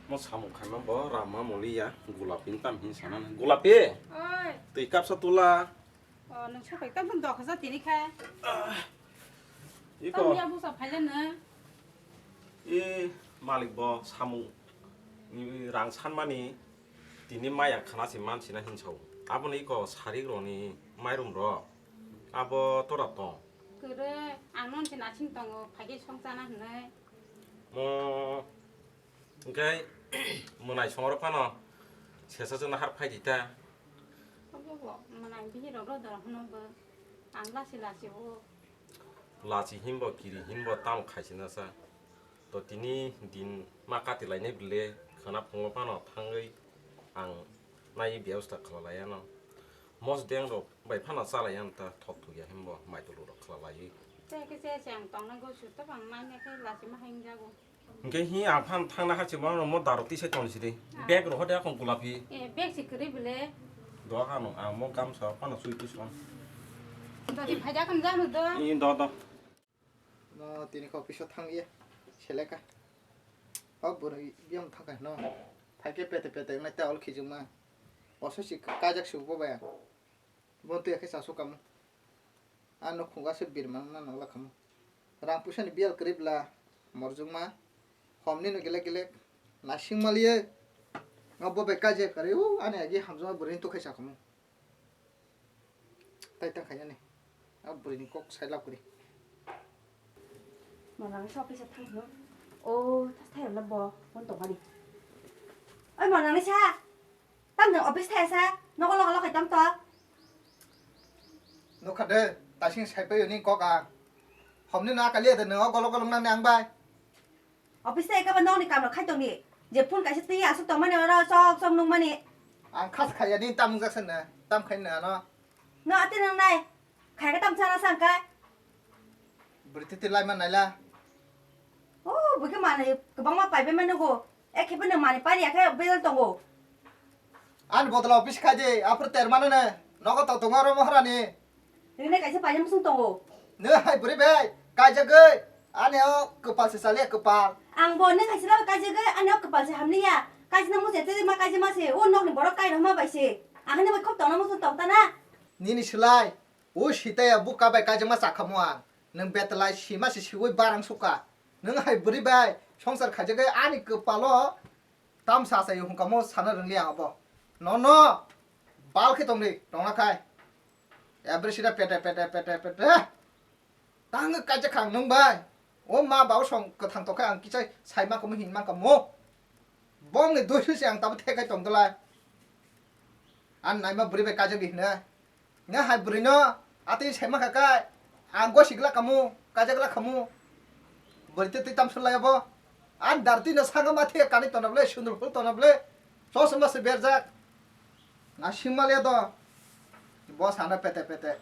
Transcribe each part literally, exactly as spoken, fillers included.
Mo samung khaima bo rama moliya, gulapi tam hin sana na. Gulapi, Oi, twi kapsa tula. O, nwng sopai tam phun dokha ja tini kha. Iko. Tam ya busa phaile nw. I malik bo samung ni rang sanmani tini maya khana si man sina hin sao. Abo ni iko sarik roni mairum ro. Abo tora tong. Kere, ang non se nasing tongo, phaikhe song chana hinwi. Mo, hwnkhe, mwnai songrok phano sesa chwngno har phai di ta. Obo bo, mwnai bihirok ro dora hwno bo. Ang lasi lasi o. Lasi hinbo, kiri hinbo, tamo khaisina sa. To tini din ma kati lainai bwle khwna phungo phano thangwi ang nai byabosta khlailaiano. Mosdeng rok bai phano chalaiya ta thok thukya himbo maitulu rok khlailaiwi. Che khe che se ang tongna go su to bang manya khe lasi ma hang jago. Hwnkhe hi ang phan thangna ha chimo no mo darok tisai tong sidi. Ah. Bag rok hode akon gulapi. E bag se kwrwi bwle. Do ano ang mo gamsa phano sui tu son. Dodi phaida kan janu do. I do do. No tini kho office o thang ye seleka. O bwrwi biyang thang kai no. Phaikhe pete pete wngnai ta ol khijima. Oso si kajak su bo baya. Bo twi khe chasu kamo. Ano khunga se birman na nangla kamo. Rang puisa ni biyal kwrwi bla morjongma. Hom nino gilek gilek. Nasing maliye. Nga bo bai kajak kari u ani agi hamjama bwrwi ni tukhai sa kamo. Tai tang khainani. A bwrwini kok sai lab kwrwi. Monang sa office thang hino. O, thas thai na bo, mon tong ani. Oi, monang sa. Tam jang office thai sa. Nogo logo logo tam to. Nokha de, tasing sai payo ni kok a. Homni na kali de no golo golo nang nang bai. Office te ekaba nokni kamrok khai tongni. Je phone kaisa twi aswk tongmani oro chok chok nukmani. Ang khas khaiya ni tam wngjak sanna, tam khai na ano. No ate nang nai. Khai ka tam chana sang kai. Bwrwi twi twi lai man naila. O, bwkhe manwi kwbangma paibai mano go. Ekhe bwno manwi pari ya khe bedal tongo. Ani bodola office khai de, aphuru ter mano ne. Nogo to tongo oro mohrani. Nini kaisa paiyam sung tongo. Nw hai bwrwi bai, kaijagwi. Ani o kwpal se chaliya kwpal. Ang bo nini kaisa labo kaijagwi, ani o kwpal se hamliya. Kaijana muchung tei ma kaijama se, o nokni borok kairokma bai se. Ang hani bai khop tongna muchung tong ta na. Nini slai, o sitaya buka bai kaijama chakhamo ang. Nwng betlai sima se siwi barang suka. Nwng hai bwrwi bai songsar khaijagwi ani kwpalo tamsa achai hwnkamo sana rwngli ang abo. Nono bal khe tongdi tongna khai. Every sida pete pete pete pete. Tang kaijak kha ang nwng bai. O ma ba o song kwthang tokhe ang kichai sai ma kamo hin ma kamo. Bongni dui se ang tabo thekai tong dolai. An naima bwrwi bai kaijak di hino. Nga hai bwrwi no atwi sai ma kha kai. Ang gosi gla kamo, kaijak gla kamo. Bwrwi twi twi tam sulai abo. An dar twi no sanga ma the kani tona bole, sundul phul tona bole. Chosma se berjak. Na singma le do. Bo sana pete pete.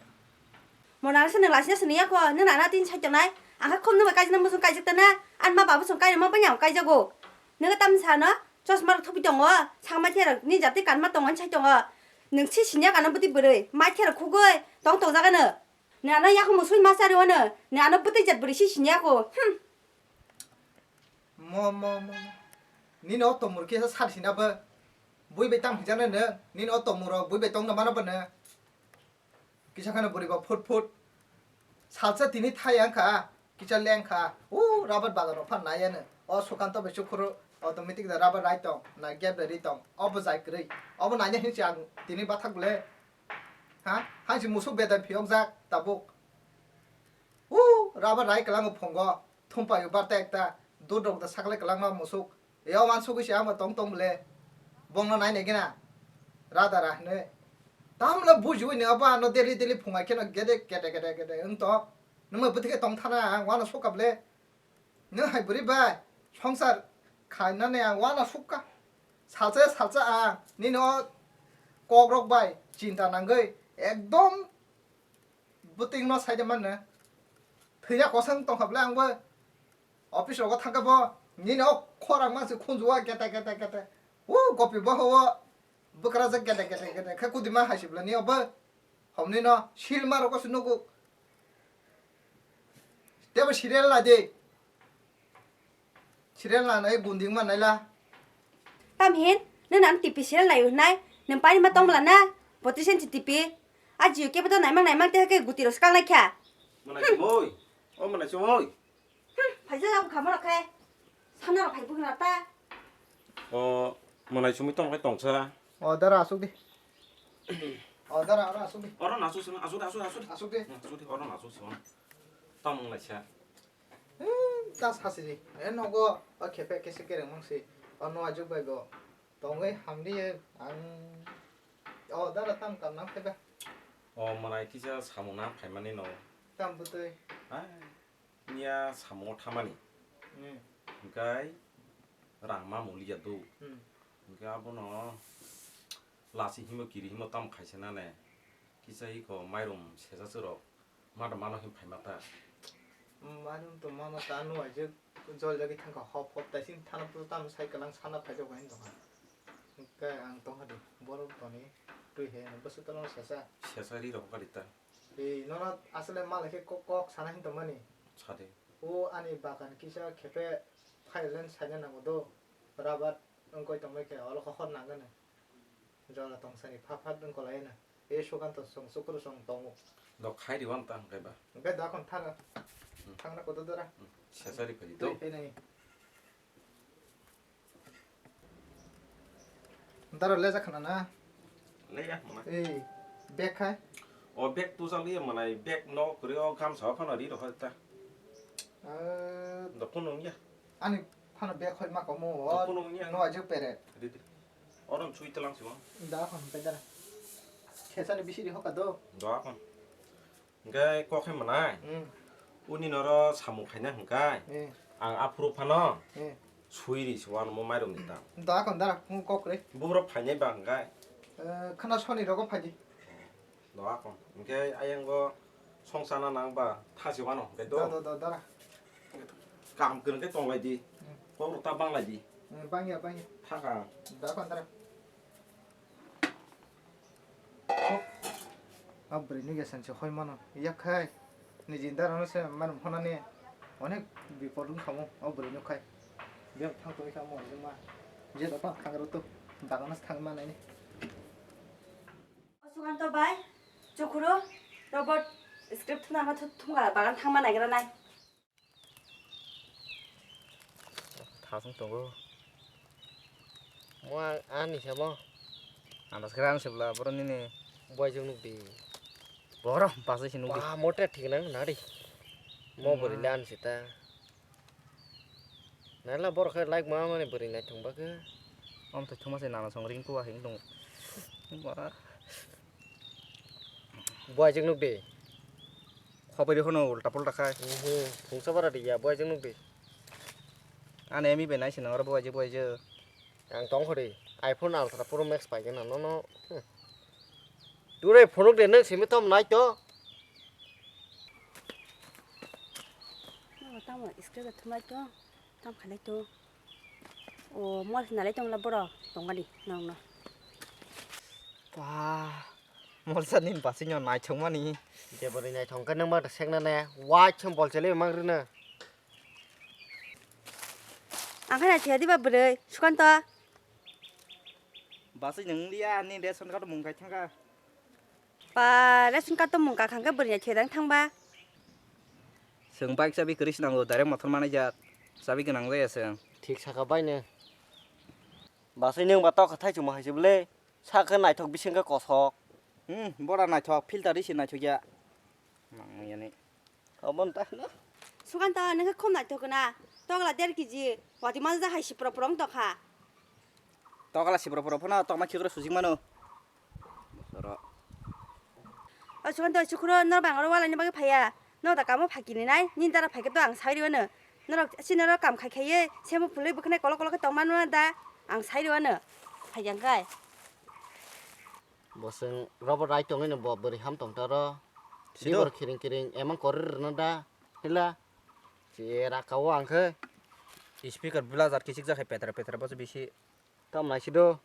Monang se nwng lasina sini ya kho, nwng nana tin sai tongnai. Ang kha khum nwng bai kaijak na muchung kaijak ta na. An ma babu song kaijak ma banya kaijak go. Nwng tam sa no. Chosma rok thupi tongo, sangma thera ni jati kanma tongo, sai tongo. Nwng si sinya kano bwtwi bwrwi, mai thera khugwi, tong tong jaga no. Ni ano yakung musui ma sari wano, ni ano bwtwi jat bwrwi si sinya ko. Hmm. Mo, mo, mo, mo. Nini o tomor kisa sari sina bo. Bui bai tam hijana no, nini o tomor o bui bai tong no mano bo no. Kisa kheno bwrwi ba phut phut. Salsa tini thai ang kha, kisa leng kha. O rubber bazar rok phan nai ano. O Sukanto bai chukhuru automatic da rubber rai tong, na gap da ri tong. Obo jai kwrwi. Obo naina hinsi ang tini bathak le. Ha? Hansi musuk bedai phiyok jak tabuk. O rubber rai kwlango phungo. Thumpai o barta ekta. Dudrok da sakle kwlangma musuk. Yo wansugwi se amo tong tong bole. Bongno nai nai gina. Rada ra hne. Tamle bujiwi ne abo ano daily daily phungai kheno gede gede gede gede wng to. Nwng bwtwi khe tong thana ang wano sukha bole. Nwng hai bwrwi bai songsar khainani ang wano sukha. Salsa salsa ang nini o kok rok bai chinta nangwi ekdom bwtwino saide manne. Thwina kosong tongkha bole ang bo. Office rogo thangkhe bo nini o khorang mangsi khunju o kete kete kete. O gopi bo ho o bwkrajak kete kete kete khe kudima hai se bole ni o bo. Homni no silma rogo se nugo. Tebo serial la de. Serial la nai gunding ma naila. Tam hin, nang nang T V serial nai hwnai, nang pani ma tong bwla na, botri sen si T V. A jio kebo to naimang naimang te ke guti ro skang lai kha. Manai sumoi, o manai sumoi. Hmm, phaisa jabo kha mano khe. Sana ro phai bukna ta. O manai sumoi tong khai tongsa. O dara asuk di. O dara aro asuk di. Oro na asuk sima, asuk di, asuk di, asuk di. Asuk di. Hmm, asuk di, oro na asuk sima. Tamo lai sa. Hmm, ta sasi di. E nogo o khepe kese kereng mang si. O no ajuk bai go. Tongwi hamdi ang. O dara tam kam nang phai ba. O manai kisa samung na phaimani no. Tam butui. Ai. Niya samungo thamani. Hmm. Hwnkhe rang ma muliya do. Hmm. Hwnkhe abono lasi himo kiri himo tamo khaisa nane. Kisa iko mairum sesa sero mada mano hin phaima ta. Hmm, mairum to mano ta no aje jol jagi thangkha hop hop taising thana puro tamo sai kalang sana phaijak hai tongkha. Hwnkhe ang tongkha di borok toni twi hai ano bwswk tolong sesa. Sesa ri rok kha di ta. Ei, nono aswk le malai khe kok, kok sana hin tongmani. Sadi. O ani bagan kisa khepe file line saina nango do. Rabat wngkoi tongmai khe olo khe hor nangani. Jora tongsani phat phat wngkolai na. Ei Sukanto song Sukru song tongo. Do khai riwan ta hwnkhe ba. Hwnkhe da kon thana. Hmm. Thangna kodo dora. Hmm. Sesari phai Twi do. Phainai. Dara leja khana na? Leya, manai. Ei, bag khai? O bag tu jali manai, bag no kuri o gamsa o khana ri rohor ta. Ah. Do kuno ya. Ani phano bag khoi ma komo. Do kuno ya. No ajo pere. Di, di. Oron chui telang siwa. Da khon pe dara. Khesani bisi ri hoka do. Do khon. Hwnkhe kok khe manai. Hmm. Uni noro samung khaina hwnkhe. Eh. Ang aphuru phano. Eh. Sui ri se wano mo mairum ni ta. Da kon dara kung kok re. Bubrok phainai ba hwnkhe. Eh, khana soni rogo phaidi. Do akon. Hwnkhe ayango song sana nang ba thasi wano hwnkhe do. Da, da, da, dara. Kaham kwrwng khe tonglai di. Hmm. Kok rok ta banglai di. Hmm, bangya, bangya. Thaka. Da kon dara. O bwrwi nugya sanse hoi mano. Yak khai. Niji dara no se mano phonani onek bipor wng kha mo o bwrwi nuk khai. Biyang thang tongwi kha mo rwma. Je da pa thang ro to. Bagano thang ma nai ni. O Sukanto bai, Chukhuru, Robot script thumna ma thu-, thumga bagan thangma naigra nai. Thasung tongo. Mo ang ani se mo. Andas khe ani se bwla, boro nini. Buai jwk nuk di. Boro bachai se nuk di. Ba, mote thik nang nari. Mo bwrwi le ani se ta. Naila borok khe like ma mani bwrwi naithok ba khe. Om thai thuma se nana song ring kuwa hing tong. Ba. Buai jwk nuk di. Khobori hono ulta pulta khai. Mhm, thungsa bara di ya, buai jwk nuk di. Ani emi bai nai sinang oro buai jwk, buai jwk. Ang tong khori, iPhone Ultra Pro Max pai gana nono. Hmm. Ture phunuk de nwng simi tom nai to. Nono tamo screen thumlai to, tam khalai to. O mol hinalai tongla boro tongani nongno. Ba, molsa nini basingno naithokmani. Jeboni naithok khe nang ma sekna ne, wai chum bol chele mang rwna. Ang khe naithiya diba bwrwi, Sukanto? Basing nang liya, ni ration card mung kai thangka. Ba, ration card to mung kakhang khe bwrwi naithiya dang thangba. Chwng bike chabi kwrwi swnango, direct motor manai jak. Chabi gwnang jaya chwng. Thik saka bai ne. Basing nwng ba tok khathai chuma hai se bwle. Sakhe naithok bising khe kosok. Hmm, bora naithok, filter ri se naithok ya. Nang yani. Obo ta no. Sukanto, nang khe khum naithok na. Tokla der kg, wati manja hai si pro pro wng tokha. Tokla si pro pro phano tokma khikrok sujik mano. Soro. O Sukanto, Chukhuru, nor bang oro walaini bagwi phaiya. No da kamo phakini nai, nini dara phaikhe to ang sai riwano. Norok chini oro kam khai khaiwi, semo phulwi bwkhanai kolok kolok khe tongmano da, ang sai riwano. Phaikha kai. Bo chwng robo rai tongwi no bo bwrwi ham tong taro. Sido. Bibor kiring kiring emang kori rwno da. Hila. Che raka o ang khe. Speaker blajar kichik jakhai petra petra bo bisi. Tam nai sido.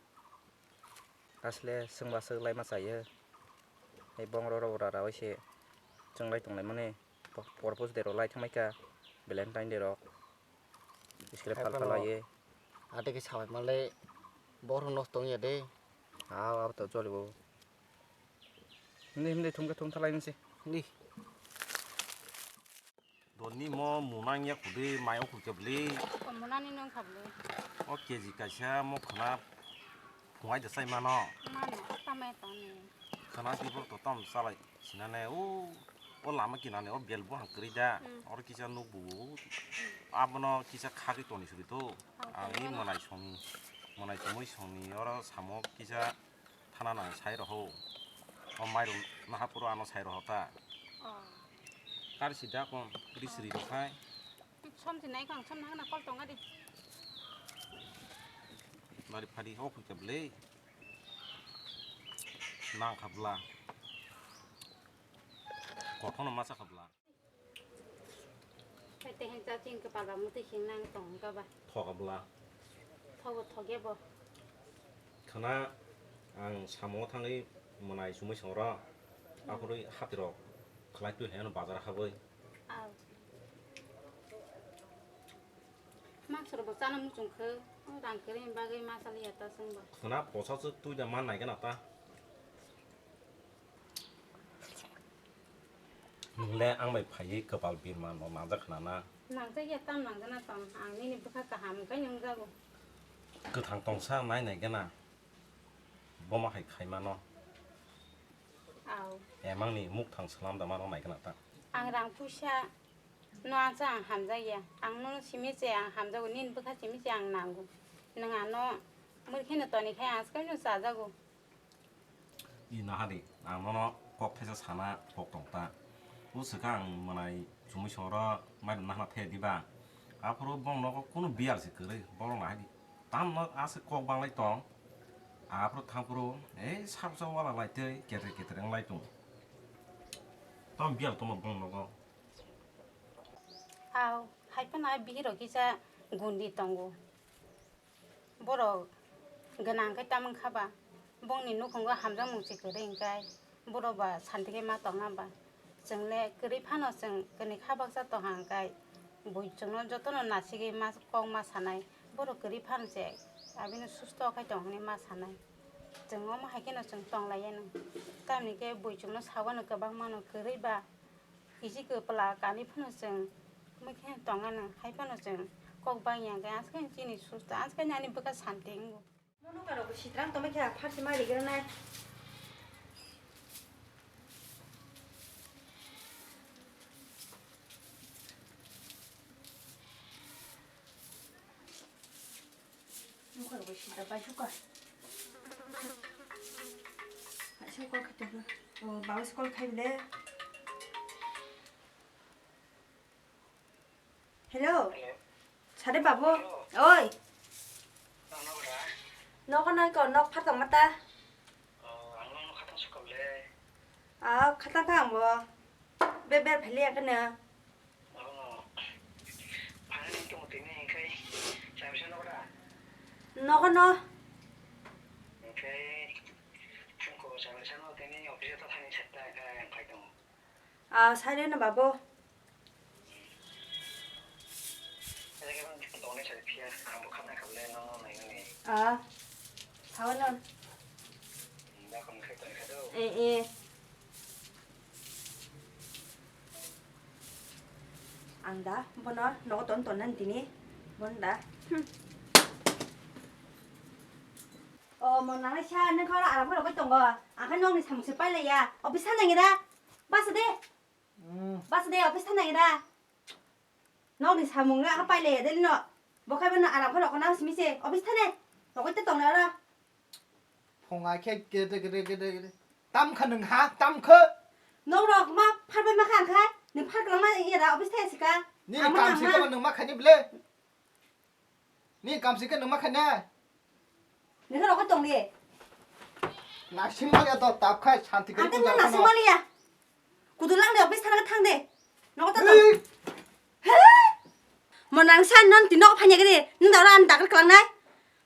Asle swngba swk lai ma chaiyo. Hai bong roro rara oi se. Chwng lai tong lai mani. Purpose day rok lai thang lai kha. Valentine day rok. Script hai phal phal phano lai ye. Ate khe sabai ma le. Borok nosto wngya de. Aw, abo to choli bo. Hindi, hindi, thumkhe thumtha lai nisi. Hindi. Doni mo munang ya kudi mai o kukya bli. Ko munani nung kha bli. O K G kaisa mo khana phungai da sai mano. Mano, tamai tani. Khana di bor to tam salai sinane o, o lama kinane o bel bo hang kri da. Hmm. Oro kisa nuk bu. Abono kisa khagwi toni suri to. Ang i mwnai song, mwnai chumui songni oro samo kisa thana nang sai roho. O mairum naha puro ano sai roho ta. Oh. Kar sida kon ri sri rok hai. Som si nai kang som nang na kol tonga di. Nari phadi ho khuke ble. Nang khabla. Kothono masa khabla. Hai te hin cha ching kepal ba muti sing nang tong ka ba. Thok abla. Thok bo thok ya bo. Khana ang samo thangwi mwnai sumui song ro. Hmm. Akhorwi hati rok khlai twi heno bazar habwi. Aw. Mang soro bo chana muchung khe. Rang kere bagwi ma sali ya ta sung ba. Khana posa chuk twi da man nai gana ta. Nwng le ang bai phaiwi kwpal birma no nangjak khna na? Nangjak ya, tam nangjak na tong. Ang nini bwkha kaham wngkhe nungjago. Kwthang tongsa nai nai gana. Boma hai khai mano. Aw. Emang ni muk thang salam da mano nai gana ta. Ang rang puisa no ansa ang hamjak ya. Ang no simi se ang hamjago, nini bwkha simi se ang nango. Nwng ano mui kheno toni khai ang swkang no chajago. I nahari, ang nono kok thaisa sana kok tong ta. O swkang mwnai chumui soro mairum nahana thaya diba. Aphuru bong nogo kunu biyal se kwrwi, borok nahadi. Tamno aswk kok banglai tong. Aphuru thangphuru, ei saksa wala lai tei ketre ketre wnglai tong. Tamo biyal tongma bong nogo. Aw, hai phano bihiro kisa gundi tongo. Borok gwnang khe tamung kha ba, bongni nukhungo hamjakmung se kwrwi hwnkhe borok ba santi khe ma tongna ba? Chwng le kwrwi phano chwng kwnwi kha baksa tongha hwnkhe bui chwngno jotono nasigwi ma kok ma sanai, borok kwrwi phano se abino susto khai tong hwnwi ma sanai. Chwng omo hai kheno chwng tong lai anw, tamni khe bui chwngno sawano kwbangma no kwrwi ba. Kisi kwpla kani phano chwng mui khe tong anw, hai phano chwng kok bang ya khe, askhe chini susto, askhe ani bwkha santi wngo. Nono karo bo sitrang tongma khe, a pharsi ma rigra nai. Nokar bai sida bai suka. Hai se call khai tongkha. O, babu se call khai bile. Hello. Hello. Sade babu. Hello. Oi. Nogo da? Nogo nai ko, nok phatang mata. O, ang nono khatang suka bile. A, khatang kha ang bo. Be ber pheli ang kene. Nogo no. Phani tongmo tini hingkhai chai bisa nogo da? Nogo no. Hingkhai phungko chai bisa no tini office ta thani satta hingkhai ang phai tongo. A, sai reno babu. Ejak ebang tongni sai phiya ang bo khamnai khamle nono nainani. A, sao no. Bakon khai tongkha do. E, e. Ang da, bono nogo ton ton nan tini. Bon da. Hmm. O, mo nang sa nang khoro aram khoro bai tongo. Ang kha nokni samung se pailaiya. Office thanai da. Basa de. Hmm. Basa de, office thanai da. Nokni samung le ang pailaiya de no. Bo khai bono aram khoro ko nang simi se. Office thanai. Nokoi te tongnai ora. Phunga khe gede gede gede gede. Tam kha nwng ha, tam kha. Nok rok ma phar bai ma kha ang khai. Nwng phar kwlangma iya da office thai sika. Nini kam sika nwng ma khaini ble. Nini kam sika nwng ma khaina. Nini rok tong di. Naising mani to tap khai santi khe. Ante mo naising mani ya. Kudu lang de office thana thang de. Nogo ta tong. Hey! Mo nang sa non tini nogo phanya gede. Nung da ora an dagri klang nai.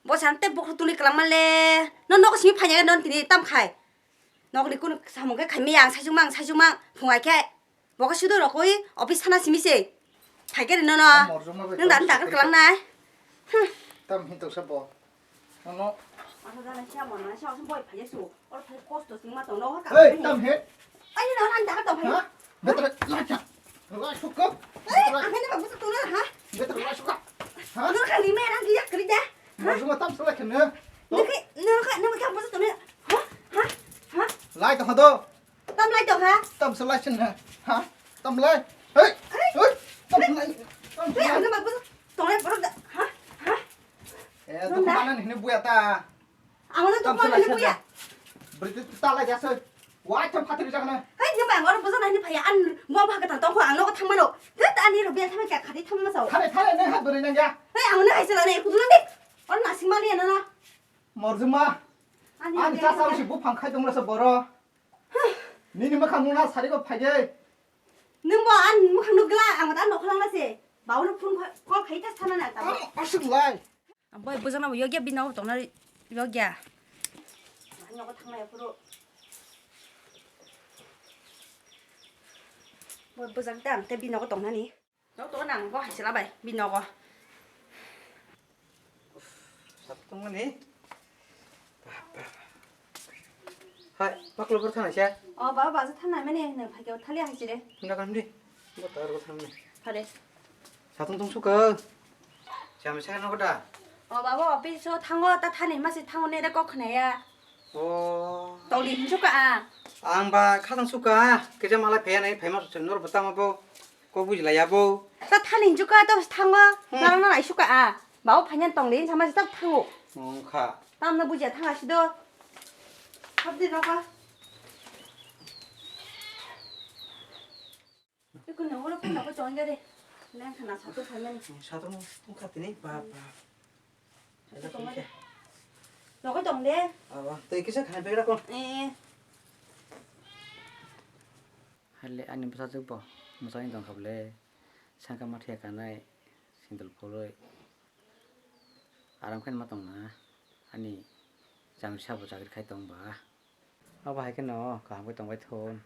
Bo san te bokro tuli klang male. Non nogo simi phanya gede non tini tam khai. Nogni kun samung khe khai me ang sai sung mang sai sung mang phungai khe. Bo khe sudo rokoi office thana simi se. Phai gede nono. Nung da an dagri klang nai. Hmm. Tam hin to sa bo. Nono. Asa jana siya mona siya osin boi phaiya su. Oro phai kosto sing ma tong no ka. Hey, tam he. Ai no nan da ka tong phai. Ha? Betra lacha. Lacha ko. Hey, ang ne ba busa tong na ha. Betra lacha ko. Ha? No ka ni me nan dia kri da. Mo suma tam sala kene. No ke no ka no ka busa tong na. Ha? Ha? Ha? Lai to do. Tam lai tong ha? Tam se lai chen ha. Ha? Tam lai. Hey! Hey! Hey! Tam lai. Tam Hey, lai. Ang ba bu tong lai borok da. Ha? Ha? Eh, to mana ni ne buya ta. Ang na to Tam se mana lai ni chen buya. Ha. Beri tu ta lai jasa. Wah, tam phatir jak na. Hey, ni ba ang oro busa nai ni phaya an mo ba ka tong ko ang no ko thang mano. Te ta ni ro biya thang ka khati thang ma sao. Thare, thare, ne hat beri nang ya. Hey, ang na hai se la ne ku du na ni. Oro na sing mali na na. Morjuma. Ani Ani biya chasa thang usi ka. Buphang khai tong la sa boro. Nini mwkhang nuna sari ko phai de. Nwng bo ani mwkhang nukla, ang ta nokha langla se. Babu no phone call khai ta sana na ta. Ang asuk lai. Ang boi bujana bo yogya bino tongna yogya. Ani ko thangna ya phuru. Boi bujang ta ang te bino ko tongna ni. Nok to nang bo hai sila bai, binogo. Sat tong mani. Hai, maklo bor thana sia. O baba, baza thana mene, nang phai khe thali hai sire. Nda kam di. Bo tar bo thang ne. Thale. Sat tong tong suka. Jam sa no da. O baba, office o thango, ta thani masi thango ne da kok khna ya. O. Toli hin suka a. Ang ba khatang suka, kisa malai phai nai, phai ma nor bata ma bo. Kok buji lai ya bo. Ta thani hinju ka ta thango. Hmm. Narang na nai suka a. Bau phanyan tong din sama sita thango. Ong kha. Tam na buji thanga sido. Hab de no ka. Iku na wala pun na ko chong ga de. Nang khana satu phanyan. Satu mo ong kha tini ba ba. Satu tong de. Nokoi tong de. Awa, tei kisa khana pekra ko. Eh. Hale ani bwsajwk bo mwchangwi tongkha bwle, sangkha mathiya kanai, sindil phulwi, aram khe ma tongna, ani chamrisa bo chakri khai tong ba. Abo hai kheno kaham khe tongbai thun,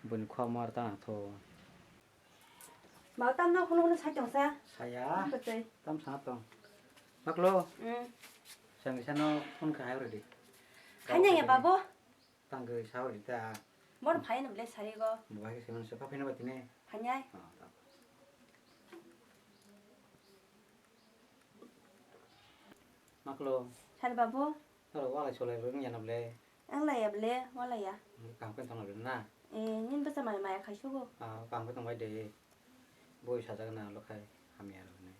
buini khua mar ta nang thun. Ma tamno hwnwi hwnwi sai tongsa? Saya. Bwtwi. Tam sa tong. Maklo. Mm. Chamrisa no phone khai rwdi. Khaina ya babo? Tangwi sao rita. Bor phai no ble sari go. Bo hai se man se pa phai no batine. Phai nai. Ah, ta. Maklo. Sari babu. Aro wala cholai ro nya na ble. Ang la ya ble, wala ya. Kam kan tong na ble na. Eh, nin basa mai mai khai sugo. Ah, kam kan tong bai de. Boi sajak na lo khai hamya ro ne.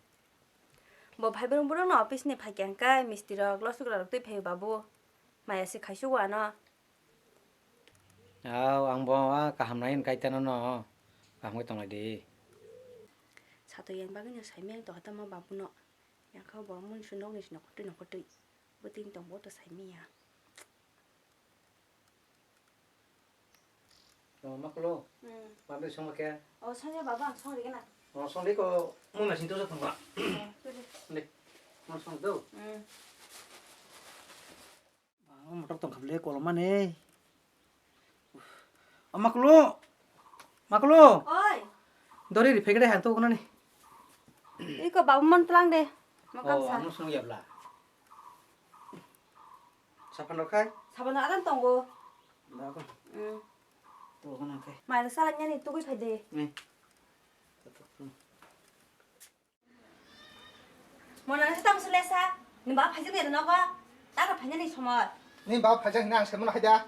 Bo phai brum brum no office ni phai khe hwnkhe misti rok losuk rok twi phai babu. Maya se khai sugo ano. Aw, ang bo a kaham nai hwn kaitano no. Kaham khe tonglai di. Sato yang bagwi no saimaya tongkha tamo babuno. Yang kha bo muni su nokni su nokotwi nokotwi. Bo tin tong bo to saimaya. Oh, maklo. Hmm. Babe song khe. Oh, song ya baba, song ri na. Oh, song de ko mo machine to sa thangwa. Oh, to de. De. Mo song do. Hmm. Motor tong khable kolomani. O maklo. Maklo. Oi. Dori ri phegre hang to nani. Iko babu man tlang de. Makam sa. Ano sung yabla. Sapan rokai? Sapan adam tonggo. Ba ko. Hmm. To ko na kai. Mai sala nyani tugui phai de. Ni. Mona nang tam sule sa, ni ba phaijak ni nogo, ta ka phaijak ni somot. Ni ba phaijak ni ang semon haida.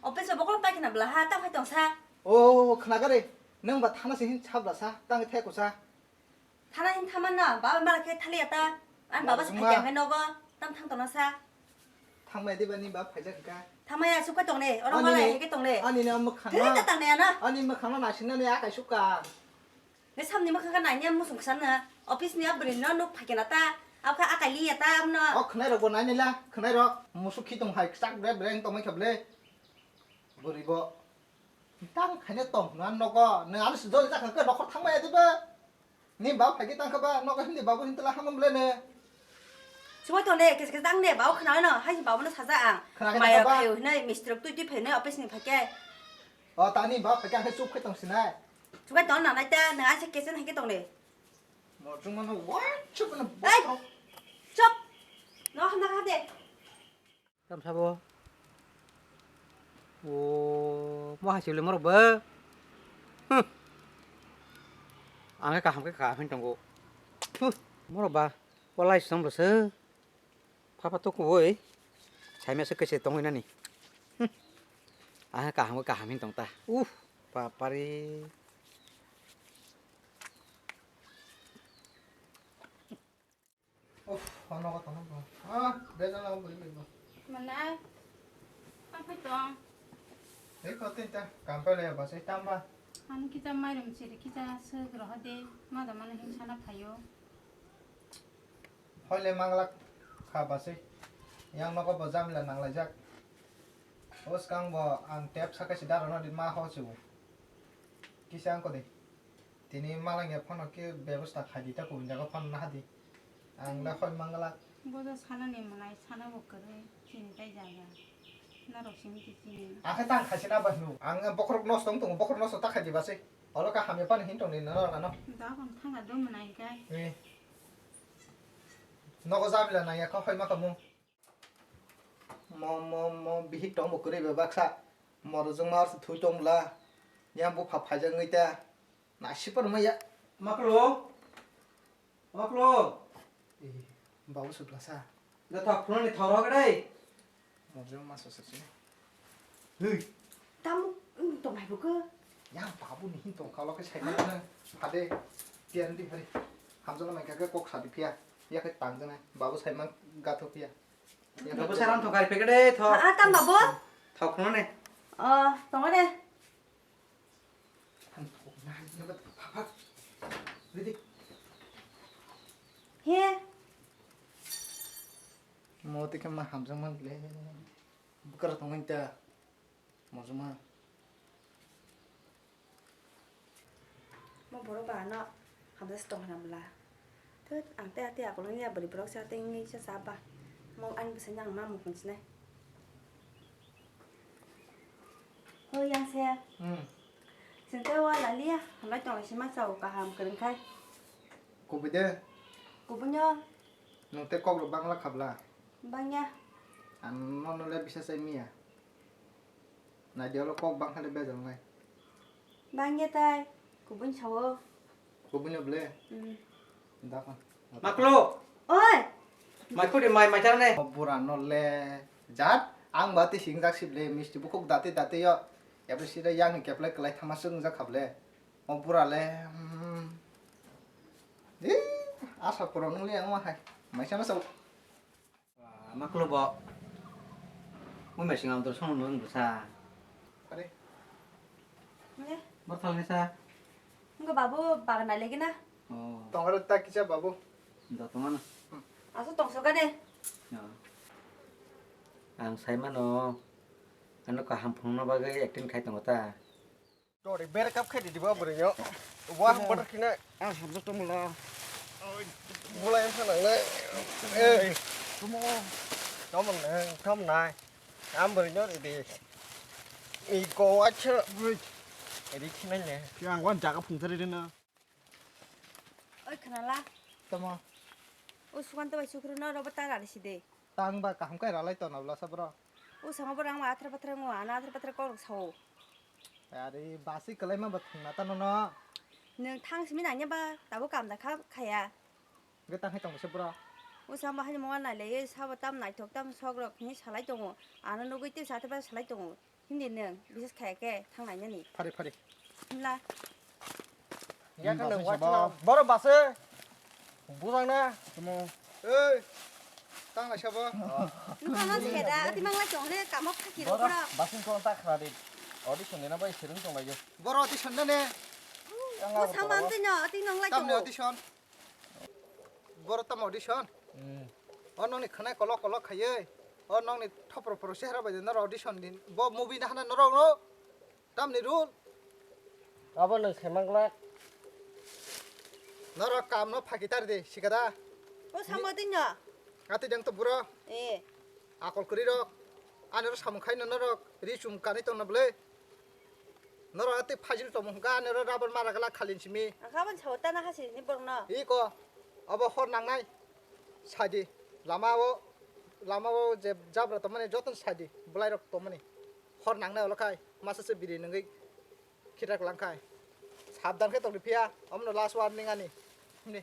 Office o bokol pai khna bla ha, ta phai tong sa. O, khna gare, nang ba thana se hin sabla sa, tang thai ko sa. Thana hin thaman na, ba mala khe thali ata, an baba se phaijak hai nogo, tam thang tong sa. Thangmaya diba ni ba phaijak ka. Thangmaya sukha tong ne, oro mala heke tong ne. Ani ne mukha. Kiri ta tang ne ana. Ani mukha na nasinani akai sukha. Nge samni mwkhang khe naina musung kwchangno, office ni a bwrwino nuk phaikhe na ta, abkha akai liya ta amno. O khwnai rok bo nainai la, khwnai rok musuk khi tong hai kwchak bre bre wng tongmai kha ble. Bwrwi bo tang khaina tong hwnna nogo, nwng ano se joli jakha khe nokhor thangmaya diba? Ni bab phaikhe tangkha ba nogo himni babu himtala hamam ble ne. Chumai tong de, kis kis tang de, bau khna no, hai bau no saja ang. Khna khe Maya tangkha ba? Phaio hinai, mistri twi twi phainai office ni phaikhe. O tani bab phaikhe ang khe chup khai tong sinai. Chubai tong na nai ta, nang ase kesen hai ke tong de. Mo chung mano wa chup na Ai! Chop! No hamna kha de. Sabo. O, mo hai chwlwi morok ba. Huh. Ang khe kaham khe kaham hin tongo. Huh. Morok ba. Walai song rwsa. Phapha to kuwi. Saimya se kaisa tongwi nani. Huh. Ang khe kaham khe kaham hin tong ta. Uh, papari. Uff, ano ko tong ko. Ah, bejal ang beri beri. Mana? Apa tong? Hei, ko tin ta, kampel ya, bas, eh, tamba. Ang kita mairum siri, kita segroho de, mada mana hing sana payo. Hoi le manglak kha bas, eh. Yang nogo bo jamila nanglaijak. Os kang bo ang tep saka si daro no di ma ho chu. Kisa ang ko de. Tini malangya phano khe bebosta khai di ta, kubun jaga phano naha di. Ang da hoi mangala. Bodo sanani mwnai sana bo kwrwi chini tai jaga. Narok simi ti chini. Akhe tang khaisi na ba hnu. Ang bokhorok nosto wng tongo, bokhorok nosto ta khai di ba se. Oro ka hamya pani hin tong ni na ano. Da kon thanga do mwnai kai. Eh. Nogo jamila nangya kha hoi ma kamu. Mo, mo, mo, bihik tong bo kwrwi bai baksa. Morojwng ma orsa thui tong bwla. Yang bupha phaijak wngwi ta. Naisik phano maya. Maklo. Maklo. Eh, babu se bwlasa. Da thok phunani thok rok dai. Morojwng ma sosa sini. Hei. Tamo, mm, tong hai buka. Yang babu ni hin tong kalo ke sai mana. Phade. Tian di hari. Hamjana mai kake kok sadi phiya. Ya ke tangjana. Babu sai man gatho phiya. Babu saram thok ari pekede thok. Ah, tam babu? Thok no ne. Oh, tongo de. Ready. He. Mo te kema hamjang man le. Bukar tong ta. Mojuma. Mo borok ba ano hamjak se tong hwnna bwla. Thut, ang tei atwi akoloni ya bwrwi borok se tei wngwi se cha ba. Mo ani bwsai no ang ma mukhung sinai. Hoi yang se. Hmm. Chwng tei o laliya hambai tong sima chao kaham kwrwng khai. Kubui de? Kubui no. Nwng tei kok rok bangla khabla? Bangya. Ang nono le bisa chai miya. Naidi olo kok bang khale bejal nai. Bangya tai, kubun sao. Kubun ble? Hmm. Dakon. Maklo. Oi. Mai khudi mai mai chana ne. Bura no le jat ang ba ti singjak sib le misti bukuk dati dati yo. Yapri sida yang ni keplai kelai thama sung jak khable. O bura le. Hmm. Ih, asa pura nung le ang ma hai. Mai sama sao. Maklo bo. Mo mesing am to sono nung busa. Are. Mane? Borthal ni sa. Ngo babu bagan na legi na. Oh. Tongare ta kisa babu. Do tongana. Aso tongso gane. Ya. Ang sai mano. Ano kaham phungno bagwi acting khai tongo ta. Tori ber kap khai di ba bwrwi yo. Wah, butter khina. Ang hamjak tongmwla. Bulai sa nang le. Eh. Tumo. Tomon nang, tom nai. Am bwrwi no di. I go watch. Ri khina ne. Yang wan jaga phung tari na. Oi khnala. Tamo. O sukan to bai sukru no robo ta rani side. Tang ba kaham kai ralai tona bwlasa bro. O sama bwrang ma athra pathra ngo, ana athra pathra kok rok sao. Are basi kwlai ma ba thangna ta nono. Nwng thang simi nanya ba, tabo kam da kha khaya. Ge tang hai tong se bro. O sama hani mo nai le, sabo tam naithok tam sok rok ni salai tongo. Ano nugui te sa te ba salai tongo. Hindi nwng, bises khaya khe thang nai nani. Phari, phari. Himla. Ya kan nwng watch na. Boro base. Bujang na. Tumo. Ei. Tang nai sabo. Nukha no se da, ati mangla chong ne, kamo khaki ro boro bro. Basing ko ta khra de. Audition de na bai sirung tong lai. Boro audition na ne. Mo saman te no, ati nong lai chong. Audition. Boro tamo audition? Hmm. O nokni khwnai kolok kolok khaiwi, o nokni thopro phoro chehra bai norok audition din. Bo movie nahana norok no tamni rule. Abo nwng se manglak. Norok kam no phaki tar di, sikada. O samo twi no. Ati dang to buro. Eh. Akol kwrwi rok. Ani ro samung khai no norok ri chum kanwi tong na bwle. Norok atwi phajil tongmung hwnkha, ani oro rubber mara glak khalin simi. Ang kha boni sao tana ha sini borokno. Iko, obo hor nangnai. Saidi, lama o. Lama o je jabra tongmani joto sadi, bwlai rok tongmani. Hor nangnai olo khai, masa se biri nungwi khitak lang khai. Sabdan khe tongdi phiya, omno last warning ani. Ni.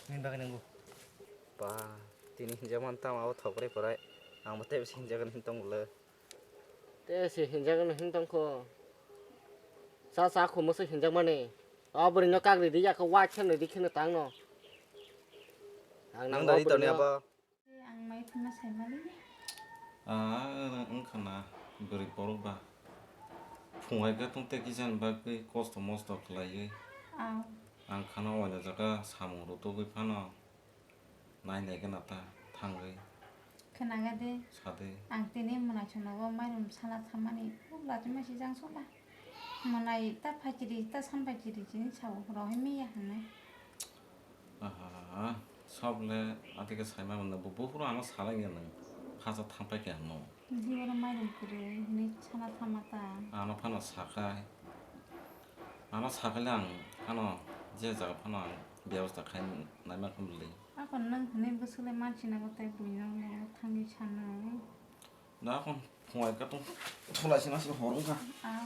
Ni bagwi nanggo. Ba, tini hinjaman tama o thok rai porai. Ang bo tei bisi hinjagan hin tong le. Te se hinjagan hin tong kho. Sa sa kho mo se hinjak mani. O bwrwi no kak ridi ya kho wa khen ridi khen tang no. Ang nang nang dari bwrwi toni no. Abo. Ang mai phima sai mali. Ah, wngkha na bwrwi borok ba. Phungai khe tong te kisa ni bagwi kosto mosto khlaiwi. Ah. Ang khana waida jaga samung rutugwi phano. Nai nai gana ta thangwi. Khwnaga de. Sade. Ang tini mwnaisongnogo mairum sana thammani, o lachi masi jang sola. Mwnai ta phaikiri, ta san phaikiri chini sao, rohormi ya hwnwi. Aha, sob le atike saima mwnai, bo buphuru ano salai ya nwng, phacha thamphaikha hwnwi. Jiboro mairum kwrwi hwnwi sana thamma ta. Ano phano sakhai. Ano sakhai le ang phano je jaga phano ang byabostha khai naima khe bwlwi. Akon nwng hwnwi bwswk le manchina bo tei buino le thangwi sanwi. Da akon phungai khe tong thulai sina se hor wngkha. Ah.